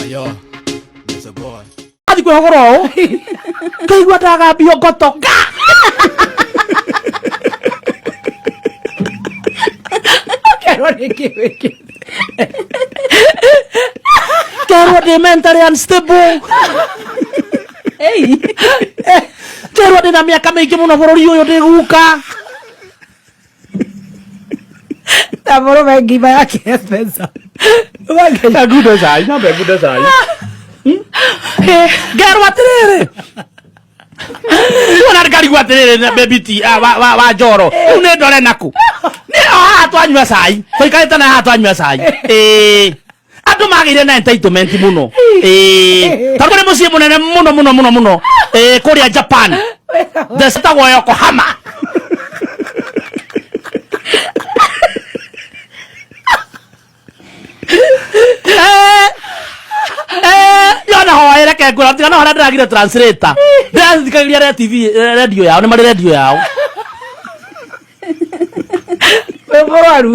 Yo, it's a boy. Athi kwĩhogora ũũ ngaigua ndagambio ngotoka. Kerwo nĩ kĩ wĩkĩte? Kerwo ndĩ mentally unstable. Ei. Kerwo ndĩ na mĩaka mĩingĩ mũno bũrũri ũyũ ndĩ guka. Na mũrũme ngima yake ya Spencer. Ngunde cai, nyambe ngunde cai. Ngerwo atĩrĩrĩ, ona ngarigwo atĩrĩrĩ na baby ti ah, wa njoro rĩu nĩ ndore naku nĩ o haha twanyua cai, tũikarĩte na haha twanyua cai. Ĩĩ, andũ magĩire na entitlement mũno. Ĩĩ, tondũ nĩ mũciĩ mũnene mũno mũno mũno mũno, ĩĩ, kũrĩa Japan thecitagwo Yokohama. Yona hoere reke ngwĩra, tiga no harĩa ndĩragire translator, ndĩrathikagĩria re TV, radio yao, nĩ marĩ radio yao. Wĩ mũrwaru.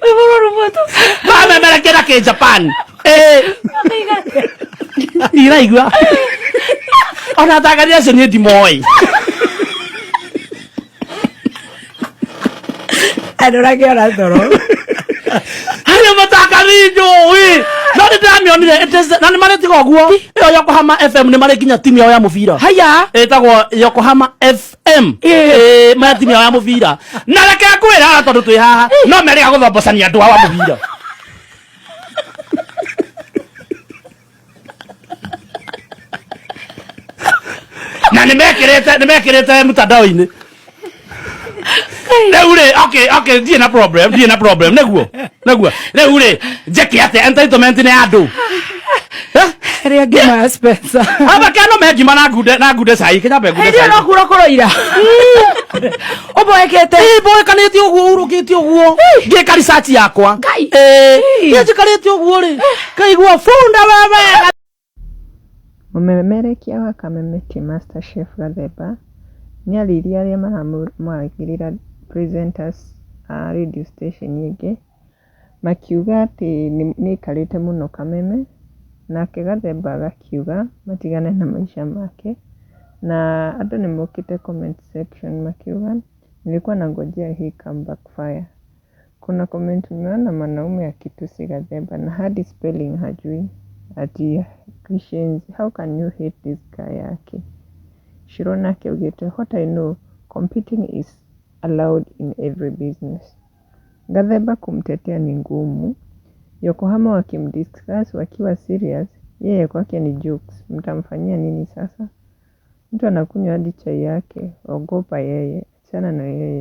Wĩ mũrwaru mũtũ. Mamemerekia na kĩ Japan. Eh, ndiraigua ona atangathi acio niĩ ndimoĩ. Andũ rakĩona toro. Harĩ mũtangathi njũĩ no nĩ ndĩramĩonire na nĩ marĩ tiga ũguo ĩyo Yokohama FM nĩ marĩ nginya timu yao ya mũbira. Haya. Ĩtagwo Yokohama FM. Ĩĩ, maya timu yao ya mũbira, na reke ngwĩre haha tondũ twĩ haha no merĩga gũthombocania andũ ao a mũbira. Na nĩ mekĩrĩte mtandao-inĩ rĩu rĩ. Okay, ndirĩ na problem, ndirĩ na problem. Nĩguo rĩu rĩ njĩke atĩa? Entitlement nĩ ya andũ. Eh? Rĩa ngima ya Spencer. Aba kano me ngima na ngunde cai, kinyambe ngunde Hĩndĩ ĩyo cai. no kura kũroira. Ũmboekete. Ĩ, mboekanĩte ũguo, urũkĩte ũguo ngĩka research yakwa. Ngai. Ĩ, njikarĩte ũguo rĩ, ngaigua bunda wewe. Mũmemerekia wa Kameme ti Masterchef Gathemba nĩarĩirie arĩa maramwagĩrĩra presenters a radio station ĩngĩ makiuga atĩ nĩaikarĩte mũno Kameme, nake Gathemba agakiuga matigane na maica make, na andũ nĩmokĩte comment section makiuga nilikuwa nangojea hii comeback fire. Kuna comment nimeona mwanaume akitusi Gathemba na hadi spelling hajui, ati kishenzi, how can you hate this guy yake. Shiro nake augĩte what I know, competing is allowed in every business. Gathemba kumtetea ni ngumu. Yokohama wakimdiscuss wakiwa serious, yeye kwake ni jokes. Mtamfanyia nini sasa? Mtu anakunywa hadi chai yake, ogopa yeye, achana na yeye.